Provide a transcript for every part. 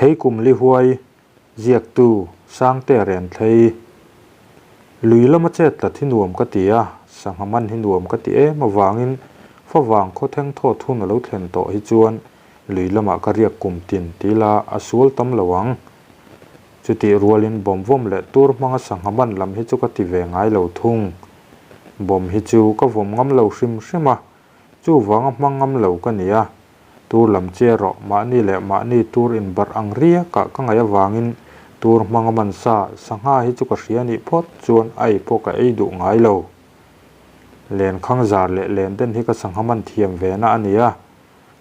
Theikum Lihuai, Ziaktu, Sangte Renthlei. Lui lama chet tlat hi nuam ka ti a, sangha man hi nuam ka ti em avangin favang khawtheng thawt hun a lo thlen tawh hi chuan lui lamah ka riak kum tin ti ila a sual tam lo ang. Chutih rualin bawm vawm leh tur hmanga sangha man lam hi chu ka ti ve ngai lo thung. Bawm hi chu ka vawm ngam lo hrim hrim a, chuvanga hmang ngam lo ka ni a. Tur lam che rawh, mahni leh mahni tur inbarh ang riakah ka ngaih avangin tur hmanga man sa sangha hi chu ka hria nih phawt chuan a ei pawh ka ei duh ngai lo. Lenkhang zar leh lenden hi ka sangha man thiam ve na a ni a,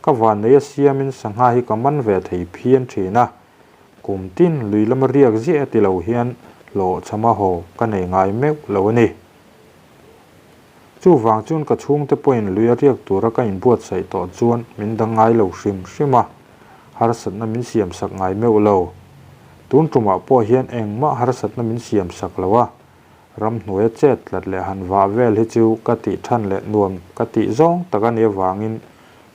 ka vannei a siamin sangha hi ka man ve thei phian thin a, kum tin lui lama riak ziah ti lo hian hlawhchhama haw ka nei ngai meuh lo a ni. Chuvang chuan ka chhungte pawhin lui a riak tura ka inbuatsaih tawh chuan min dang ngai lo hrim hrim a, harsatna min siamsak ngai meuh lo. Tun tumah pawh hian engmah harsatna min siamsak lo a, ramhnuaia chet tlat leh han vah vel hi chu ka tih than leh nuam ka tih zawng tak a nih avangin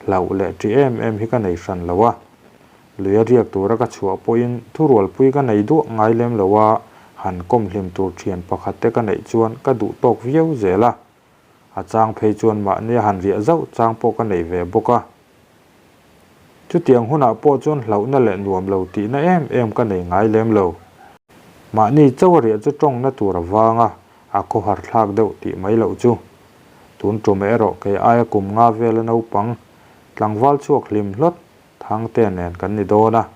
hlauh leh ṭi em em hi ka nei hran lo a. Lui a riak tura ka chhuah pawhin thurualpui ka nei duah ngai lem lo a, han kawm hlim tur thian pakhat te ka neih chuan ka duh tawk viau zel a. A chang phei chuan mahnia han riah zauh chang pawh ka nei ve bawk a. Chutiang hunah pawh chuan hlauhna leh nuam lo tihna em em ka nei ngai lem lo. Mahni chauh a riah chu tawngna tur a vang a, a khawhar thlak deuh tih mai loh chu. Tun tum erawh kei aia kum nga vela naupang tlangval chhuak hlim hlawt Thangte nen kan ni dawn a,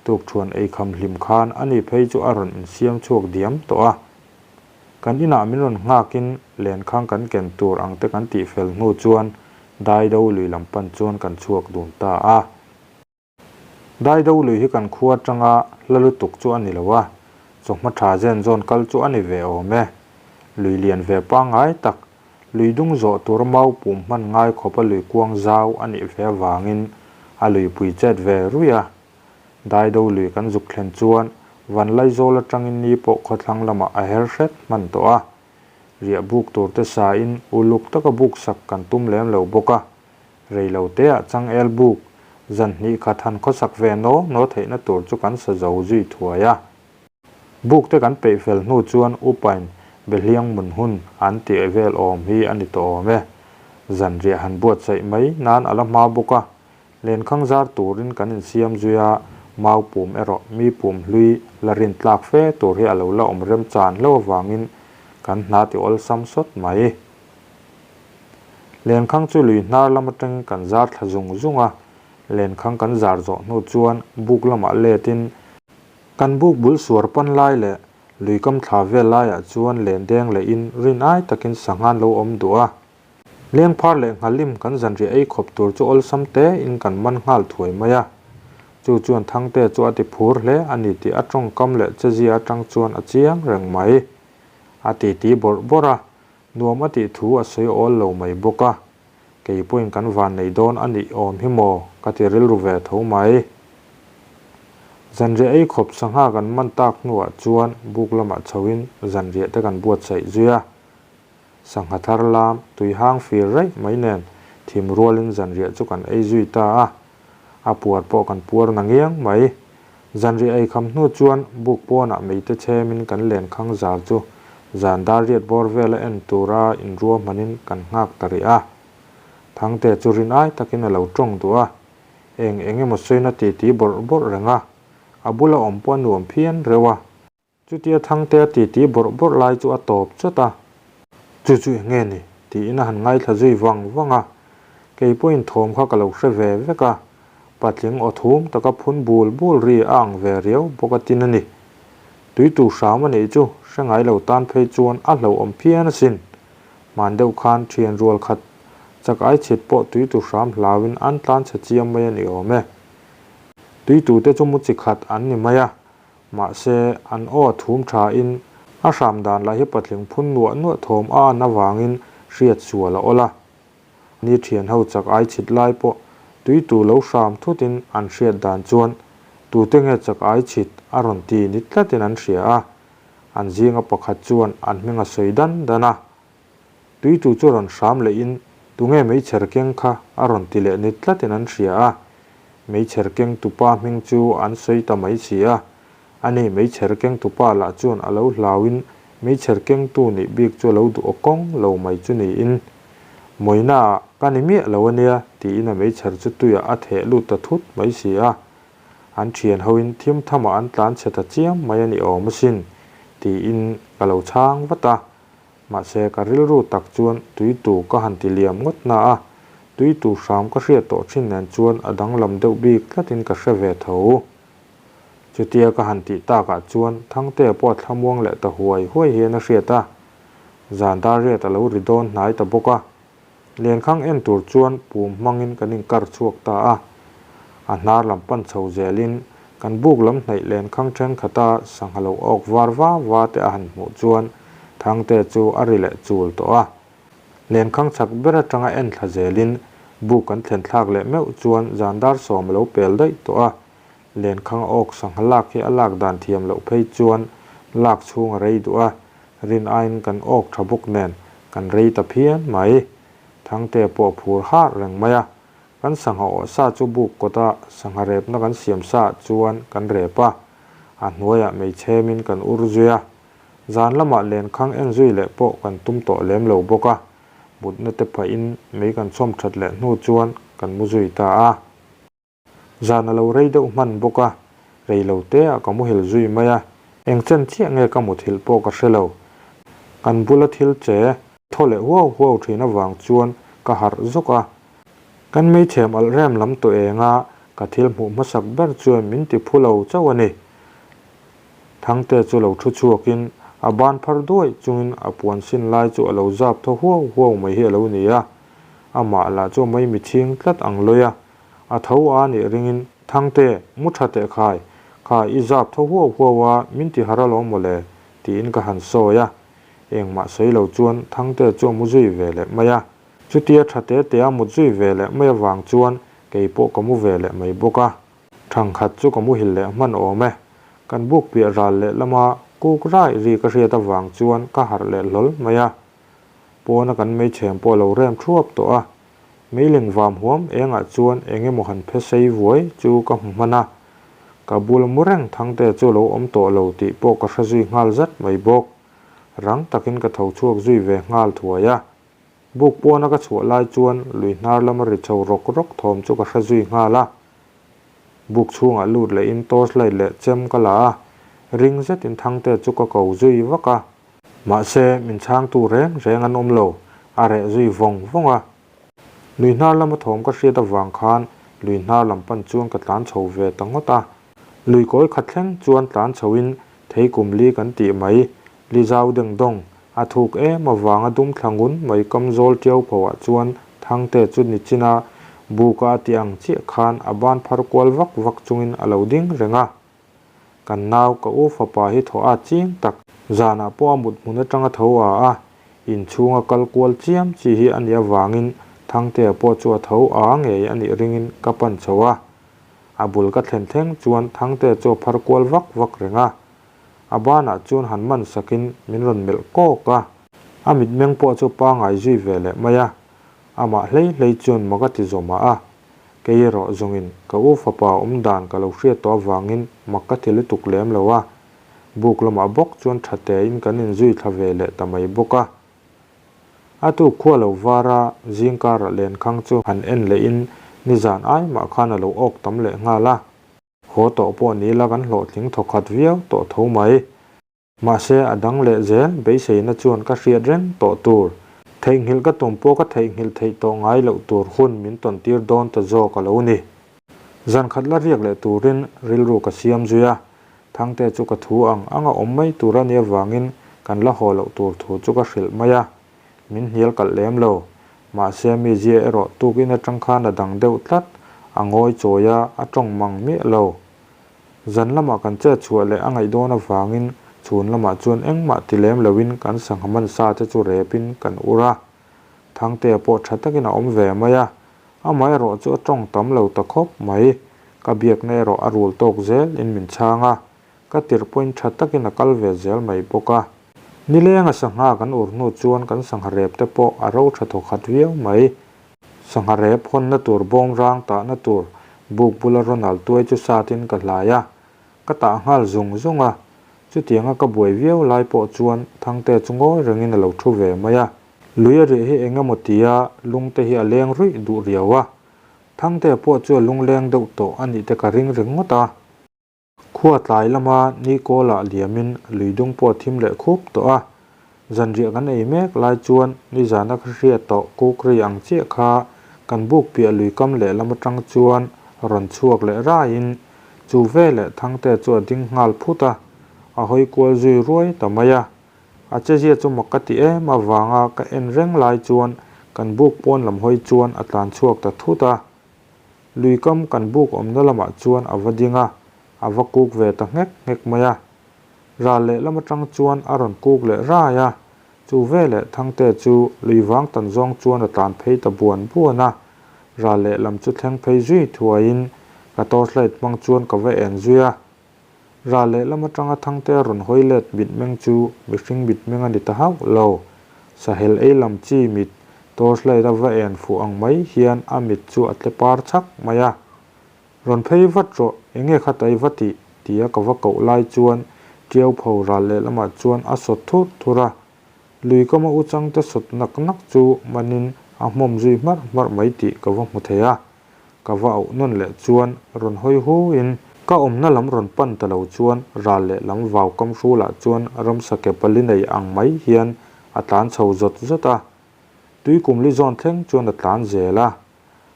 tukṭhuan eikham hlim khan ani phei chu a rawn insiam chhuak diam tawh a. Kan inah min rawn nghakin lenkhang kan ken tur ang te kan tih fel hnu chuan Daido lui lam pan chuan kan chhuak dun ta a. Daido lui hi kan khua atanga hla lutuk chu a ni lo a, chawhma tha zen zawn kal chu a ni ve awm e. Lui lian ve pangngai tak Lui dung zawh tur mau pum hman ngai khawpa lui kuang zau a nih ve avangin a luipui chet ve ruih a. Daido lui kan zuk thlen chuan Vanlaizawl atangin ni pawh khawthlang lamah a her hret hman tawh a. Riah buk tur te sain uluk taka buk sak kan tum lem lo bawk a. Reilo teah changel buk zan hnih khat han khawsak ve naw naw theihna tur chu kan sa zo zui thuai a. Buk te kan peih fel hnu chuan upain Behliang mun hun an tih vel awm hi a ni tawh awm e. Zanriah han buatsaih mai nan a la hma bawk a, lenkhang zar turin kan insiam zui a, mau pum erawh mi pum hlui la rin tlak fe tur hi a lo la awm remchan hlauh avangin kan hna ti awlsam sawt mai. Lenkhang chu lui hnar lam atangin kan zar thla zung zung a, lenkhang kan zar zawh hnu chuan buk lamah letin Kan buk bul suar pan lai leh lui kam thla vel laiah chuan len deng leh in rin ai takin sanghan lo awm duh a. Leng phar leh nghalim kan zanriah ei khawp tur chu awlsam te in kan man nghal thuai mai a. Chu chuan Thangte chu a ti phur hle a ni tih a tawngkam leh chezia atang chuan a chiang reng mai. A titi bawrh bawrh a, nuam a tih thu a sawi awl lo mai bawk a. Kei pawhin kan van nei dawn a nih awm hi maw ka ti rilru ve tho mai. Zanriah ei khawp sangha kan man tak hnuah chuan buk lamah chhoin zanriah te kan buatsaih zui a. Sangha thar lam tui hang fir raih mai nen thim rualin zanriah chu kan ei zui ta a. A puar pawh kan puar na ngiang mai. Zanriah ei kham hnu chuan buk pawnah meite chhemin kan len khang zar chu zan dar riat bawr vela en tura inruahmanin kan nghak ta rih a. Thangte chu rin ai takin a lo tawng duh a, eng eng emaw sawina titi bawrh bawrh reng a, a bula awm pawh a nuam phian reuh a. Chutia Thangtea titi bawrh bawrh lai chu a tawp chawt a, Chu chu eng nge ni? tiin a han ngaithla zui vang vang a. Kei pawhin thawm kha ka lo hre ve vek a, patling aw thum taka phun bul bul ri a ang ve riau bawk a tin a ni. Tui tur hram a nih chu hre ngai lo tan phei chuan a hlauhawm phian asin. Hman deuh khan thian rual khat chak ai chhit pawh tui tur hram hlauin an tlan chhe chiam mai a ni awm e. Tui tute chu mu chi khat an ni mai a, Mahse, an aw a thum thain a hram dan lah hi patling phun nuah nuah thawm a an avangin hriat sual a awl a. Ni thian ho chak ai chhit lai pawh tui tu lo hram thutin an hriat dan chuan tute nge chak ai chhit a rawn ti ni tlatin an hria a. An zinga pakhat chuan an hming a sawi dan dan a. Tui tu chu rawn hram lehin tunge meichher keng kha a rawn ti leh ni tlatin an hria a. Meichher kengtupa hming chu an sawi ta mai si a. Ani meichher kengtupa lah chuan a lo hlauin meichher kengtu nih bik chu a lo duh awkawng lo mai chu niin, Mawina ka ni miah lo ania tiin a meichher chu tuiah a theh lut ta thut mai si a. An thian hoin thim thamah an tlan chhe ta chiam mai a ni awm asin tiin ka lo chhang vat a. Mahse, ka rilru tak chuan tuitu ka han ti liam ngawt na a, tuitu hram ka hriat tawh thin nen chuan a danglam deuh bik tlatin ka hre ve tho. Chutia ka han tih takah chuan Thangtea pawh a thlamuang leh ta huai huai hian a hriat a, zan dar riat a lo ri dawn hnai ta bawk a. Lenkhang en tur chuan pum hmangin kan inkar chhuak ta a, a hnar lam pan chho zelin kan buk lam hnaih lenkhang thenkhat-a sangha lo awk var va va te a han hmuh chuan Thangte chu a ri leh chul tawh a. Lenkhang chak ber atanga en thla zelin buk kan thlen thlak leh meuh chuan zan dar sawm a lo pel daih tawh a, lenkhang awk sangha lak hi a lak dan thiam loh phei chuan lak chhung a rei duh a, Rin aiin kan awk tha bawk nen kan rei ta phian mai. Thangte pawh a phur har reng mai a. Kan sangha awh sa chu buk kawta sangha repna kan siam sa chuan kan rep a. A hnuaiah meichhemin kan ur zui a. Zan lamah lenkhang en zui leh pawh kan tum tawh lem lo bawk a. Mutna te phahin mei kan chhawm that leh hnu chuan kan mu zui ta a. Zan a lo rei deuh hman bawk a, rei lo te ah ka muhil zui mai a, eng chen chiah nge ka muthilh pawh ka hre lo. Kan bula thil che thaw leh huau huau thin avang chuan ka harh zawk a. Kan meichhem alh rem lam tawh eng a, ka thil hmuh hmasak ber chuan min ti phu lo chauh a ni. Thangte chu lo thu chhuakin a ban phar duai chungin a puan sin lai chu a lo zap thaw huau huau mai hi a lo ni a. Amah lah chu a maimi chhing tlat ang lawi a. A tho a nih ringin, Thangte, mu tha teh khai, kha i zap tho huau huau a, min ti har alawm mawle, tiin ka han sawi a. Engmah sawi lo chuan Thangte chu a mu zui ve leh mai a. Chutia tha te te a mut zui ve leh mai avang chuan kei pawh ka mu ve leh mai bawk a. Thangkhat chu ka muhil leh hman awm e. Kan buk piah ral leh lama kuk rai ri ka hriat avang chuan ka harh leh hlawl mai a. Pawna kan meichhem pawh a lo rem thuap tawh a. Meiling vam huam engah chuan eng emaw han phe sei vuai chu ka hmu hman a, ka bula mu reng Thangte chu lo awm tawh lo tih pawh ka hre zui nghal zat mai bawk. Rang takin ka tho chhuak zui ve nghal thuai a. Buk pawna ka chhuah lai chuan lui hnar lama ri chho rawk rawk thawm chu ka hre zui nghal a. Buk chhungah lut lehin torch light leh chem ka la a, ring zetin Thangte chu ka ko zui vak a. Mahse, min chhangtu reng reng an awm lo, a reh zui vawng vawng a. Lui hnar lama thawm ka hriat avang khan lui hnar lam pan chuan ka tlan chho ve ta ngawt a. Lui kawi khat thleng chuan tlan chhoin thei kum li kan tih mai, li zau deng dawng, a thuk em avanga dum thla ngun mai kam zawl tiau pho ah chuan Thangte chu nichina buka a tih ang chiah khan a ban phar kual vak vak chungin a lo ding reng a. Kan nau ka u fapa hi thaw a ching tak. Zanah pawh a mut hmun atanga tho a a, inchhunga kal kual chiam chi hi a nih avangin Thangtea pawh chu a tho a ngei a nih ringin ka pan chho a. A bul ka thlen thleng chuan Thangtea chu a phar kual vak vak reng a. A banah chuan han man sakin min rawn melh kawk a. A mitmeng pawh chu pangai zui ve leh mai a. Amah hlei hlei chuan mak a ti zawmah a. Kei erawh zawngin ka u fapa awm dan ka lo hriat tawh avangin mak ka ti lutuk lem lo a, buk lamah bawk chuan tha tein kan inzui thla ve leh ta mai bawk a. A tuk khua lo var a, zingkarah lenkhang chu han en lehin nizan ai mah khan a lo awk tam leh nghal a. Haw tawh pawh ni la kan hlawhtling thawkhat viau tawh tho mai. Mahse, a dang leh zel beiseina chuan ka hriat reng tawh tur. Theihnghilh ka tum pawh ka theihnghilh theih tawh ngai loh tur hun min tawn tir dawn ta zawk a lo ni. Zan khat la riak leh turin rilru ka siam zui a, Thangte chu ka thu ang ang a awm mai tur a nih avangin kan la haw loh tur thu chu ka hrilh mai a, min hnial kalh lem lo. Mahse, mi zia erawh tukin atang khan a dang deuh tlat, a ngawi chawi a, a tawng mang miah lo. Zan lamah kan chet chhuah leh a ngaih dawn avangin chhun lamah chuan engmah ti lem loin kan sangha man sa te chu repin kan ur a. Thangtea pawh tha takin a awm ve mai a, amaherawh chu a tawng tam lo ta khawp mai. Ka biakna erawh a rul tawk zel in min chhang a, ka tirh pawhin tha takin a kal ve zel mai bawk a. Nilenga sangha kan ur hnu chuan kan sangha rep te pawh a ro tha thawkhat viau mai. Sangha rep hawnna tur bawng rang tahna tur Buk bula Ronald tuai chu satin ka hlai a, ka tah nghal zung zung a. Chutianga ka buai viau lai pawh chuan Thangtea chu ngawi rengin a lo thu ve mai a. Lui a riah hi eng emaw tia lungte hi a leng ruih duh riau a. Thangtea pawh chu a lungleng deuh tawh a nih te ka ring ringawt a. Khua tlai lama ni kawlah liamin lui dung pawh a thim leh khup tawh a. Zanriah kan ei mek lai chuan nizana ka hriat tawh kukri ang chiah kha kan buk piah lui kam lehlam atang chuan rawn chhuak leh raiin chu veleh Thangtea chu a ding nghal phut a, a hawi kual zui ruai ta mai a. A chezia chu mak ka ti em avanga ka en reng lai chuan kan buk pawn lam hawi chuan a tlan chhuak ta thut a. Lui kam kan buk awmna lamah chuan a va ding a, a va kuk ve ta nghek nghek mai a. Ral lehlam atang chuan a rawn kuk leh rai a, chu veleh Thangte chu lui vang tan zawng chuan a tlan phei ta buan buan a. Ral lehlam chu thleng phei zui thuaiin ka torchlight hmang chuan ka va en zui a. Ral lehlam atanga Thangte a rawn hawi let mitmeng chu mihring mitmeng a ni ta hauh lo. Sahel ei lam chi mit torchlight a va en fuh ang mai hian a mit chu a tle par chhak mai a. Rawn phei vat rawh, enge kha tai va tih? tia ka va koh lai chuan Tiau pho ral lehlamah chuan a sawt thur thur a. Lui kama u changte sawt nak nak chu manin a hmawm zui hmarh hmarh mai tih ka va hmu thei a. Ka va auh nawn leh chuan rawn hawi hu in ka awmna lam rawn pan ta lo chuan ral lehlam vau kam hrulah chuan ramsa ke pali nei ang mai hian a tlan chho zawt zawt a. Tui kum li zawn thleng chuan a tlan zel a.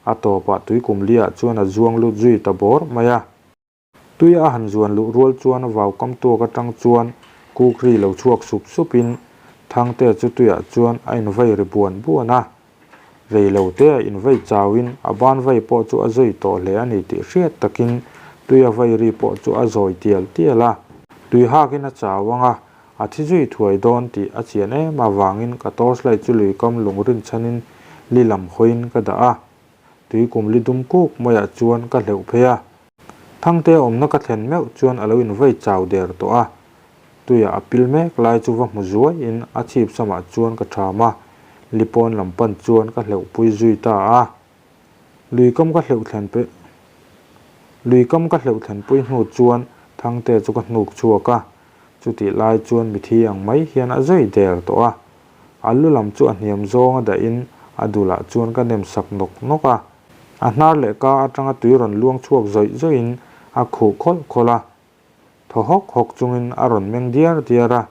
A tawpah tui kum liah chuan a zuang lut zui ta bawr mai a. Tui a han zuan luh rual chuan vau kam tuak atang chuan kukri lo chhuak sup supin Thangtea chu tuiah chuan a invai ri buan buan a. Rei lo te a invai chauin a ban vai pawh chu a zawi tawh hle a ni tih hriat takin tui a vai ri pawh chu a zawi tial tial a. Tui hakin a chau ang a, A thi zui thuai dawn tih a chian em avangin ka torchlight chu lui kam lung rinchhanin li lam hawiin ka dah a. Tui kum li dum kuk maiah chuan ka hleuh phei a. Thangte awmna ka thlen meuh chuan a lo invei chau der tawh a. Tuiah a pil mek lai chu va hmu zuaiin a chhip samah chuan ka ṭham a, li pawn lam pan chuan ka hleuhpui zui ta a. Lui kam ka hleuh thlen pe Lui kam ka hleuh thlenpui hnu chuan Thangte chu ka hnuk chhuak a. Chutih lai chuan mithi ang mai hian a zui der tawh a. A lu lam chu a hniam zawng a dahin a dulah chuan ka nem sak nawk nawk a. A hnar leh ka atanga tui rawn luang chhuak zawih zawihin a khuh khawlh khawlh a. Thaw hawk hawk chungin a rawn meng diar diar a.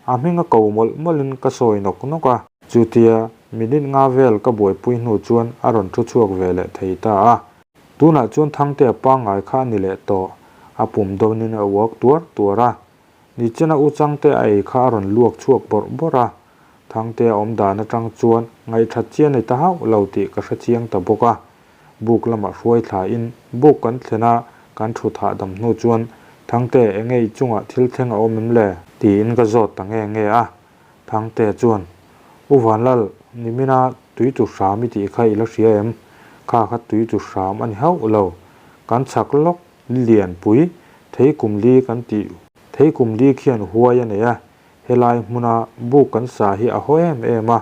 A hming a ko mawlh mawlhin ka sawi nawk nawk a. Chutia minute nga vel ka buaipui hnu chuan a rawn thu chhuak ve leh thei ta a. Tunah chuan Thangtea pangngai kha a ni leh tawh. A pum dawnin a uak tuar tuar a. Nichena u Changte a ei kha a rawn luak chhuak bawrh bawrh a. Thangtea awm dan atang chuan ngaihthat chian a ni ta hauh lo tih ka hre chiang ta bawk a. Buk lamah hruai thlain buk kan thlen a, kan thut hahdam hnu chuan Thangte enge i chungah thil thleng a awm em le? Tiin ka zawt ta nge nge a. Thangte chuan, U Vanlal, nimina tui tu hram i tih kha i la hria em? Kha kha tui tu hram a ni hauh lo. Kan chhak lawk lianpui, thei kum li kan tih, thei kum li khian huai a nei a, helai hmuna buk kan sa hi a haw em em a,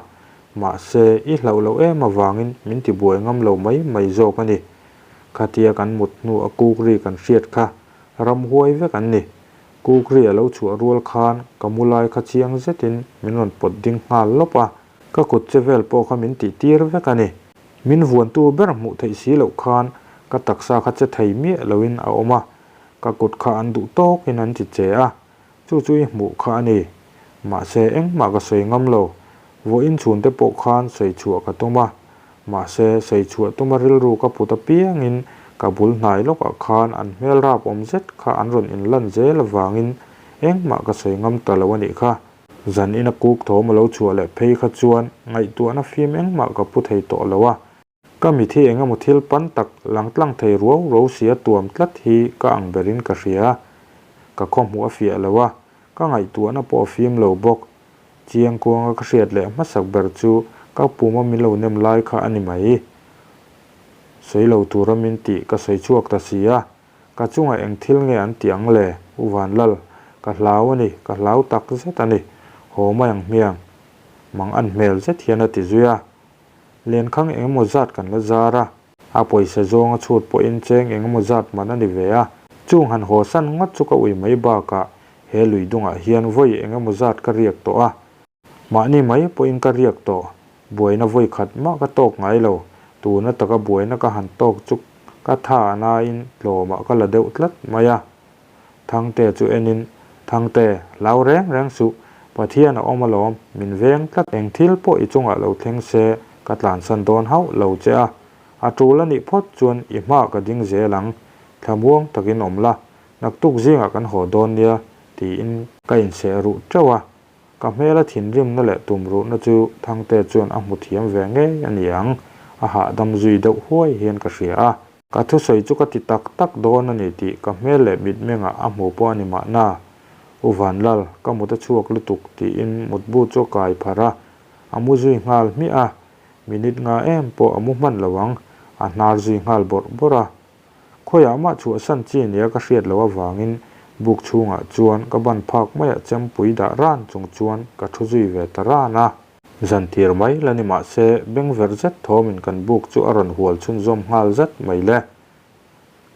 mahse i hlauh loh em avangin min ti buai ngam lo mai mai zawk a ni. Khatia kan mut hnu a kukri kan hriat kha ramhuai vek an ni. Kukri a lo chhuah rual khan ka mu lai kha chiang zetin min rawn pawt ding nghal lawp a, ka kut che vel pawh kha min tih tir vek a ni. Min vuantu ber hmuh theih si loh khan ka taksa kha che thei miah loin a awm a, ka kut kha an duh tawkin an ti che a, chu chu i hmuh kha a ni. Mahse engmah ka sawi ngam lo, vawiin chhunte pawh khan sawi chhuah ka tum a, Mahse, sawi chhuah tuma rilru ka put apiangin ka bul hnai lawkah khan an hmel rap awm zet kha an rawn inlan zel avangin engmah ka sawi ngam ta lo a nih kha. Zan ina kuk thawm a lo chhuah leh phei kha chuan ngaihtuahna fim engmah ka pu thei tawh lo a. Ka mithi eng emaw thil pan tak lang tlang thei ruau ruau sia tuam tlat hi ka ang berin ka hria. Ka khawhmuh a fiah lo a, ka ngaihtuahna pawh a fim lo bawk. Chiang kuanga ka hriat leh hmasak ber chu ka puma min lo nem lai kha a ni mai. Sawi lo tura min tih ka sawi chhuak ta si a, ka chungah eng thil nge an tih ang le? U Vanlal, ka hlau a ni, ka hlau tak zet a ni, haw mai ang hmiang. Mang an hmel zet hian a ti zui a. Lenkhang eng emaw zat kan la zar a. A pawisa zawnga chhut pawhin cheng eng emaw zat man a ni ve a. Chung han haw san ngawt chu ka ui mai bakah he lui dungah hian vawi eng emaw zat ka riak tawh a. Mahni mai pawhin ka riak tawh. Buaina vawi khat mah ka tawk ngai lo. Tuna taka buaina ka han tawk chu ka tha a nain tlawmah ka la deuh tlat mai a. Thangte chu enin, Thangte, hlau reng reng suh, Pathian a awm alawm, min veng tlat. Eng thil pawh i chungah lo thleng se, ka tlansan dawn hauh lo che a. A tul a nih phawt chuan i hmaah ka ding zel ang, thlamuang takin awm la, naktuk zingah kan haw dawn nia, tiin ka inseh ruh teuh a. Ka hmela thinrimna leh tumruhna chu Thangte chuan a hmu thiam ve ngei a ni ang, a hahdam zui deuh huai hian ka hria a. Ka thusawi chu ka ti tak tak dawn a ni tih ka hmel leh mitmengah a hmu pawh a ni mahna. U Vanlal, ka mut a chhuak lutuk tiin mutbu chu a kai pharh a, a mu zui nghal hmiah a, minute nga em pawh a mu hman lo ang, a hnar zui nghal bawrh bawrh a. Khawiah mah chhuahsan chi nia ka hriat loh avangin buk chhungah chuan ka ban phak maiah chempui dah ran chung chuan ka thu zui ve ta ran a. Zan tir mai la ni mah se, beng ver zet thawmin kan buk chu a rawn hual chhunzawm nghal zat mai le.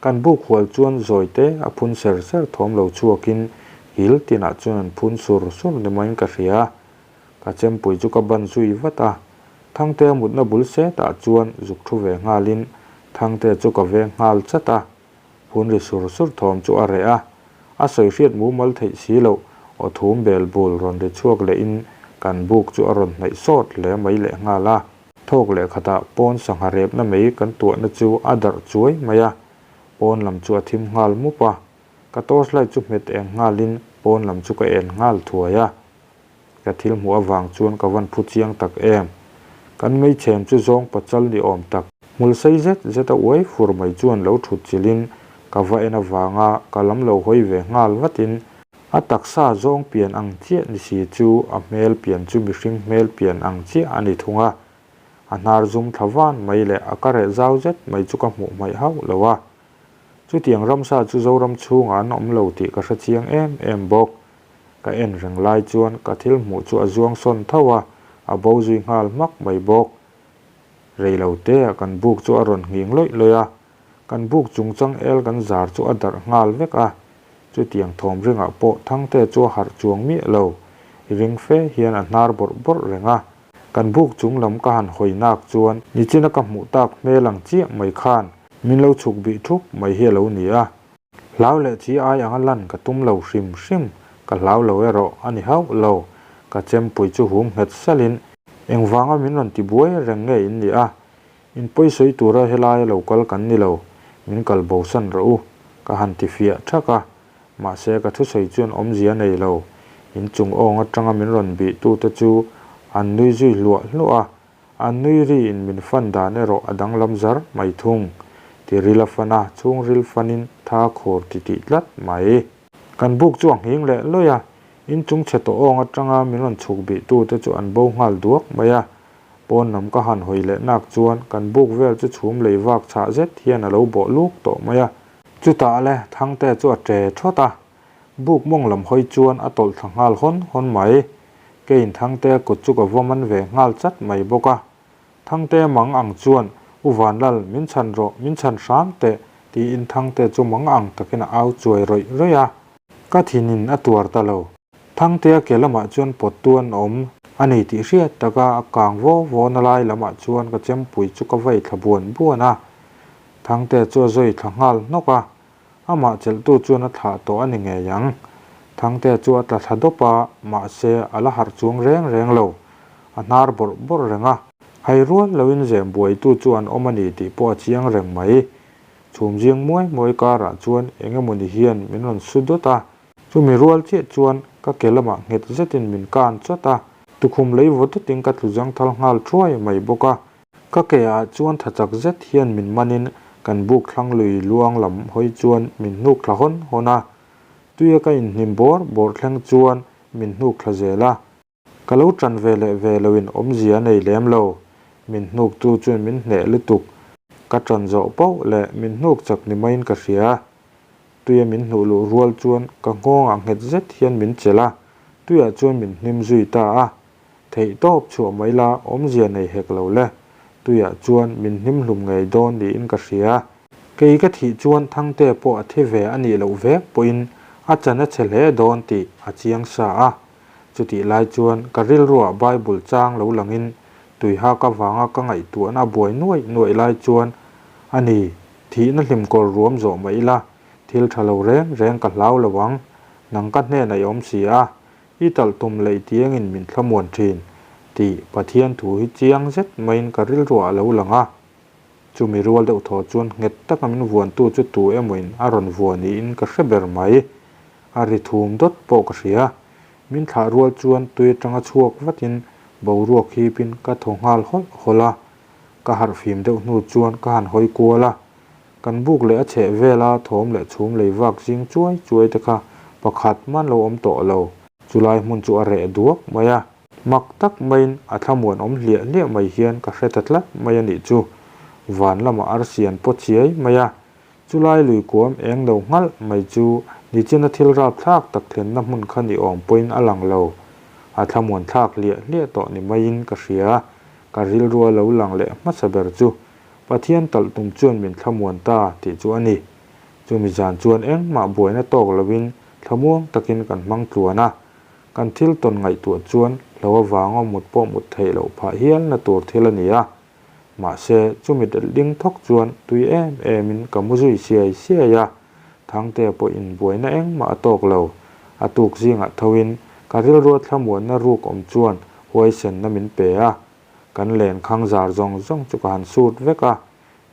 Kan buk hual chuan zawi te a phun ser ser thawm lo chhuakin hil tinah chuan an phun sur sur ni maiin ka hria. Ka chempui chu ka ban zui vat a, Thangtea mutna bul setah chuan zuk thu ve nghalin Thangtea chu ka veng nghal chat a. Phun ri sur sur thawm chu a reh a, a sawi hriat mumal theih si loh aw thum bel bul rawn ri chhuak lehin kan buk chu a rawn hnaih sawt hle mai leh nghal a. Thawk leh khatah pawn sangha repna mei kan tuahna chu a darh chuai mai a, pawn lam chu a thim nghal mup a, ka torchlight chu hmet eng nghalin pawn lam chu ka en nghal thuai a. Ka thil hmuh avang chuan ka van phu chiang tak em. Kan meichhem chu zawng pachal ni awm tak. Hmul sei zet zet a uai fur mai chuan lo thut chilhin ka va en avanga ka lam lo hawi ve nghal vatin a taksa zawng pian ang chiah ni si chu a hmel pian chu mihring hmel pian ang chiah a ni thung a. A hnar zum thla van mai leh a ka reh zau zet mai chu ka hmuh hmaih hauh lo a. Chutiang ramsa chu Zoram chhungah an awm lo tih ka hre chiang em em bawk. Ka en reng lai chuan ka thil hmuh chu a zuang sawn tho a, a bo zui nghal hmak mai bawk. Rei lo te ah kan buk chu a rawn nghing lawih lawih a, kan buk chung chang el kan zar chu a darh nghal vek a. Chutiang thawm ringah pawh Thangte chu a harh chuang miah lo, ring fe hian a hnar bawrh bawrh reng a. Kan buk chung lam ka han hawi nak chuan nichina ka hmuh tak hmel ang chiah mai khan min lo chhuk bih thup mai hi a lo ni a. Hlau leh chi ai anga lan ka tum lo hrim hrim, ka hlau lo erawh a ni hauh lo. Ka chempui chu hum nghet salhin, Engvanga min rawn ti buai reng nge in ni a? In pawisawi tura helaia lo kal kan ni lo, min kal bosan rawh u, ka han ti fiah thak a. Mahse ka thusawi chuan awmzia nei lo. In chung awng atanga min rawn bihtute chu an nui zui hluah hluah a, An nui ri in min fan dan erawh a danglam zar mai thung. Ti ril a fan a, chhungril fanin tha khur ti tih tlat mai. Kan buk chu a nghing leh lawih a, in chung chhe tawh awng atanga min rawn chhuk bih tu te chu an bo nghal duak mai a. Pawn lam ka han hawi leh nak chuan kan buk vel chu chhum lei vak chhah zet hian a lo bawh luk tawh mai a. Chutah le Thangte chu a ṭe thawt a, buk mawng lam hawi chuan a tawlh thla nghal hawn hawn mai. Keiin Thangtea kut chu ka va man ve nghal chat mai bawk a. Thangtea mang ang chuan, U Vanlal, min chhan rawh, min chhan hram teh, tiin Thangtea chu mang ang takin a au chuai rawih rawih a. Ka thinin a tuar ta lo. Thangtea ke lamah chuan pawttu an awm a ni tih hriat taka a kang vaw vaw na lai lamah chuan ka chempui chu ka vei thla buan buan a. Thangtea chu a zawi thla nghal hnawk a. Amah chelhtu chuan a thlah tawh a ni ngei ang. Thangtea chu a tla thla dawp a, mahse a la harh chuang reng reng lo. A hnar bawrh bawrh reng a. Hai rual loin zem buaitu chu an awm a ni tih pawh a chiang reng mai. Chhum zing muai muai karah chuan eng emawni hian min rawn su dawt a. Chumi rual chiah chuan ka ke lamah nghet zetin min kan chawt a. Tukhum lei vaw dawtin ka tlu zangthal nghal thuai mai bawk a. Ka ke ah chuan tha chak zet hian min manin kan buk thlang lui luang lam hawi chuan min hnuk thla hawn hawn a. Tuia ka inhnim bawr bawr thleng chuan min hnuk thla zel a. Ka lo tan ve leh ve loin awmzia a nei lem lo. Min hnuk tu chuan min hneh lutuk. Ka tan zawh pauh leh min hnuk chak ni maiin ka hria. Tuia min hnuh luh rual chuan ka nghawngah nghet zet hian min chelh a, tuiah chuan min hnim zui ta a. Theih tawp chhuah mai la, awmzia nei hek lo le. Tuiah chuan min hnim hlum ngei dawn niin ka hria. Kei ka thih chuan Thangtea pawh a thi ve a nih loh vek pawhin a chan a chhe hle dawn tih a chiang sa a. Chutih lai chuan ka rilruah Bible chang lo langin tuihak avanga ka ngaihtuahna a buai nuaih nuaih lai chuan a ni, thihna hlimkawr ruam zawh mah ila thil tha lo reng reng ka hlau lo ang, nang ka hnenah i awm si a, I talh tum leh tiangin min thlamuan thin tih Pathian thu hi chiang zet maiin ka rilruah a lo lang a. Chumi rual deuh thaw chuan nghet taka min vuantu chu tu emawin a rawn vua niin ka hre ber mai. A ri thum dawt pawh ka hria. Min thlah rual chuan tui atanga chhuak vatin boruak hipin ka thaw nghal hawlh hawlh a. Ka harhfim deuh hnu chuan ka han hawi kual a. Kan buk leh a chheh vela thawm leh chhum lei vak zing chuai chuai te kha pakhat man lo awm tawh lo. Chulai hmun chu a reh duak mai a, mak tak maiin a thlamuan awm hliah hliah mai hian ka hre ta tlat mai a nih chu. Van lamah arsi an paw chiai mai a, chulai lui kuam eng lo nghalh mai chu nichina thil rapthlak tak thlenna hmun kha ni awm pawhin a lang lo. A thlamuan thlak hliah hliah tawh ni maiin ka hria. Ka rilrua lo lang leh hmasa ber chu Pathian talh tum chuan min thlamuan ta tih chu a ni. Chumi zan chuan engmah buaina tawk loin thlamuang takin kan hmang tluan a. Kan thil tawn ngaihtuah chuan hlo avanga mut pawh mut theih loh phah hialna tur thil a ni a. Mahse, chumi delh ding thawk chuan tui em emin ka mu zui siai siai a. Thangtea pawhin buaina engmah a tawk lo. A tuk zingah thoin ka rilrua thlamuanna ruk awm chuan huaisenna min pe a. Kan len khang zar zawng zawng chu ka han sut vek a,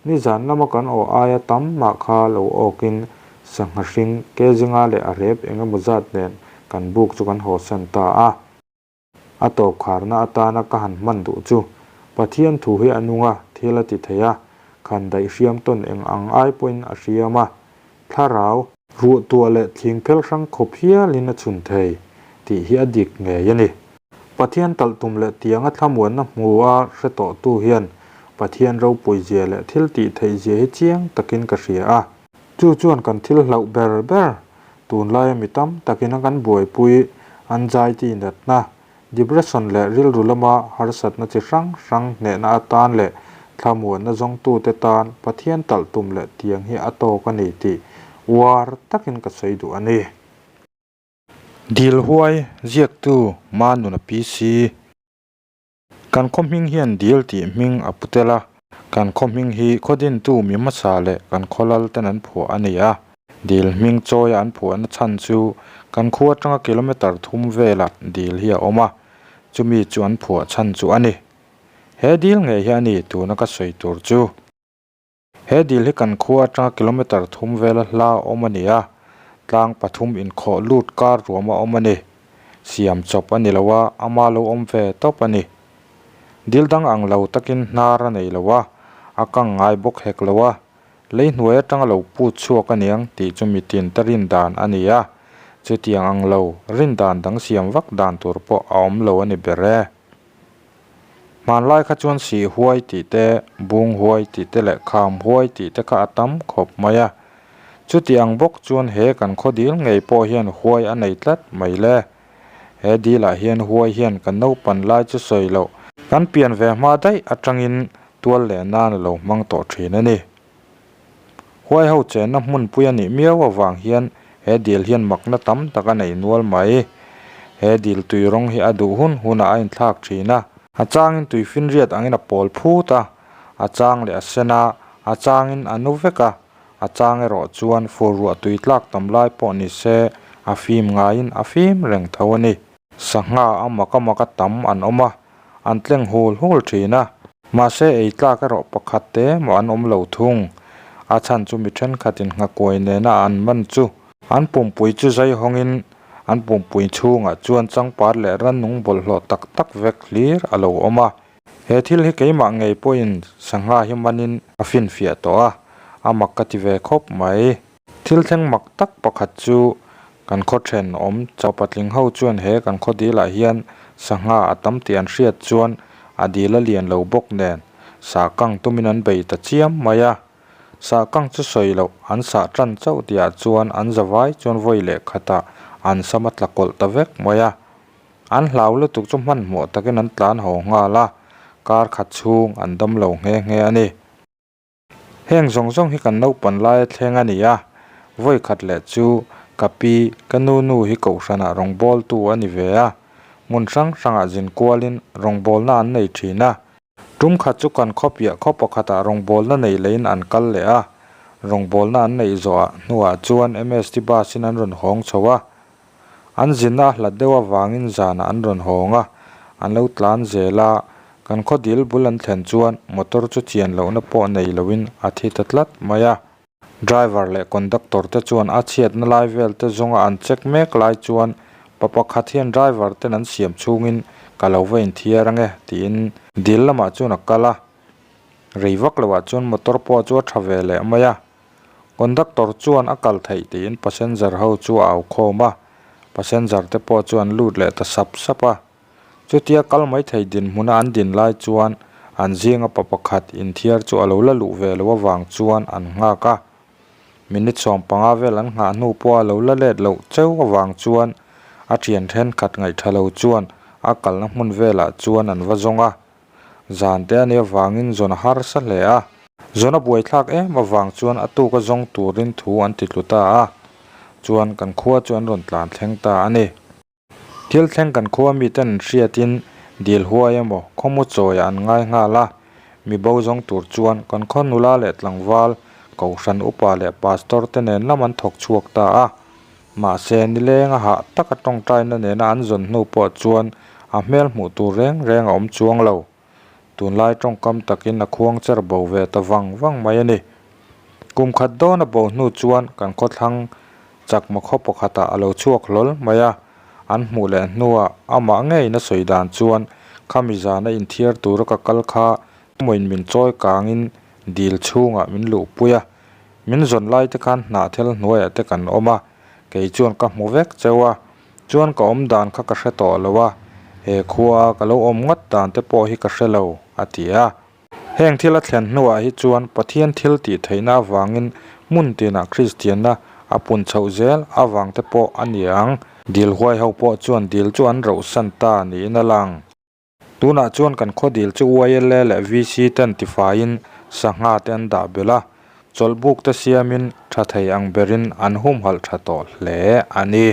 nizan lama kan aw aia tam mah kha lo awkin sangha hring ke zinga leh a rep eng emaw zat nen kan buk chu kan hawsan ta a. A tawp kharna atana ka han hman duh chu Pathian thu hi a nung a, thil a ti thei a, khan daih hriam tawn eng ang ai pawhin a hriam a, thlarau, ruah tuah leh thling phel hrang khawp hialin a chhun thei tih hi a dik ngei a ni. Pathian talh tum leh tianga thlamuanna hmu a hre tawhtu hian Pathian ropui zia leh thil tih theih zia hi chiang takin ka hria a. Chu chuan kan thil hlauh ber ber, tunlaia mi tam takin a kan buaipui anxiety natna, Depression leh rilru lama harsatna chi hrang hrang hnehna atan leh thlamuanna zawngtute tan Pathian talh tum leh tiang hi a tawk a ni tih uar takin ka sawi duh a ni. Dil huai ziaktu Manuna PC. Kan khaw hming hian Dil tih hming a pu tel a, kan khaw hming hi khaw dintu mi hmasa leh kan khaw lal ten an phuah a ni a. Dil hming chawia an phuahna chhan chu kan khua atanga kilometre thum velah dil hi a awm a, chumi chu an phuah chhan chu a ni. He dil ngei hi a ni tuna ka sawi tur chu. He dil hi kan khua atanga kilometre thum vela hla awm a ni a, tlang pathum inkhawh lut kar ruam a awm a ni. Siam chawp a ni lo a, ama lo awm ve tawp a ni. Dil dang ang lo takin hnar a nei lo a, a kang ngai bawk hek lo a, lei hnuai atanga lo put chhuak a niang tih chu mitin te rin dan a ni a, chutiang ang lo rin dan dang siam vak dan tur pawh a awm lo a ni ber e. Hmanlai kha chuan sih huai tih te, bung huai tih te leh kham huai tih te kha a tam khawp mai a. Chuti ang bawk chuan he kan khaw dil ngei pawh hian huai a nei tlat mai le. He dilah hian huai hian kan naupan lai chu sawi loh. Kan pian ve hma daih atangin tual leh nan a lo hmang tawh thin a ni. Huai ho chenna hmunpui a nih miau avang hian he dil hian makna tam tak a nei nual mai. He dil tui rawng hi a duh hun hunah a inthlak thin a. A changin tui finriat angin a pawl phut a, a chang leh a sen a, a changin a nu vek a, a chang erawh chuan fur ruah tui tlak tam lai pawh ni se a fim ngaiin a fim reng tho a ni. Sangha a mak a mak a tam an awm a, an tleng hul hul thin a. Mahse ei tlak erawh pakhat te maw an awm lo thung. A chhan chu mi thenkhatin nghakuai nena an man chu an pumpui chu zai hawngin an pumpui chhungah chuan changpat leh rannung bawlhhlawh tak tak vek hlir a lo awm a. He thil hi keimah ngei pawhin sangha hi manin a finfiah tawh a, a mak ka ti ve khawp mai. Thil thleng mak tak pakhat chu kan khaw thenawm chau patling ho chuan he kan khaw dilah hian sangha a tam tih an hriat chuan a dil a lian lo bawk nen sah kang tumin an bei ta chiam mai a. Sah kang chu sawi loh an sah tan chauh tihah chuan an zavai chuan vawi leh khatah an sam a tla kawlh ta vek mai a. An hlau lutuk chu hmanhmawh takin an tlan haw nghal a. Kar khat chhung an dam lo nghe nghe a ni. Heng zawng zawng hi kan naupan laia thleng a ni a, vawi khat leh chu ka pi, ka nu nu hi kohhranah rawngbawltu a ni ve a, hmun hrang hrangah zin kualin rawngbawlna an nei thin a. Tum khat chu kan khaw piah khaw pakhatah rawngbawlna nei leiin an kal leh a, rawngbawlna an neih zawhah hnuah chuan MST bus in an rawn hawng chho a. An zinna a hlat deuh avangin zanah an rawn hawng a, an lo tlan zel a, kan khaw dil bul an thlen chuan motor chu chian lohna pawh nei loin a thi ta tlat mai a. Driver leh conductor te chuan a chhiatna lai vel te zawnga an check mek lai chuan pa pakhat hian driver ten an siam chhungin ka lo va inthiar ange tiin dil lamah chuan a kal a, rei vak loah chuan motor pawh chu a tha ve leh mai a. Conductor chuan a kal theih tiin passenger ho chu a au khawm a, passenger te pawh chu an lut leh ta sap sap a. Chutia kal mai thei dinhmuna an din lai chuan an zinga pa pakhat inthiar chu a lo la luh ve loh avang chuan an nghak a. Minute 15 vel an nghah hnu pawh a lo la let loh cheu avang chuan a thian thenkhat ngaihtha lo chuan a kalna hmun velah chuan an va zawng a. Zan te a nih avangin zawn a harsa hle a. Zawn a buaithlak em avang chuan a tuka zawng turin thu an ti tlu ta a, chuan kan khua chu an rawn tlan thleng ta a ni. Thil thleng kan khua miten an hriatin dil huai emaw khawmu chawiah an ngai nghal a, mi bo zawng tur chuan kan khaw nula leh tlangval, kohhran upa leh pastor te nen lam an thawk chhuak ta a. Mahse, nilenga hah taka tawngtaina nena an zawn hnu pawh chuan a hmel hmuh tur reng reng a awm chuang lo. Tunlai tawngkam takin a khuang cher bo ve ta vang vang mai a ni. Kum khat dawn a bo hnu chuan kan khawthlang chakma khaw pakhatah a lo chhuak hlawl mai a, an hmuh leh hnuah amah ngeiin a sawi dan chuan khami zana inthiar tura ka kal kha tumahin min chawi kangin dil chhungah min luhpui a, Min zawn lai te khan hnahthel hnuaiah te kan awm a, kei chuan ka hmu vek cheu a, chuan ka awm dan kha ka hre tawh lo a, he khua ka lo awm ngawt dan te pawh hi ka hre lo, a ti a. Heng thil a thlen hnuah hi chuan Pathian thil tih theihna avangin hmun tinah Kristianna a pun chhoh zel avang te pawh a ni ang. Dil huai ho pawh chuan dil chu an rohsan ta niin a lang. Tunah chuan kan khaw dil chu YLA leh VC ten tifaiin sangha te an dah belh a, chawlhbuk te siamin tha thei ang berin an humhalh tha tawh hle a ni.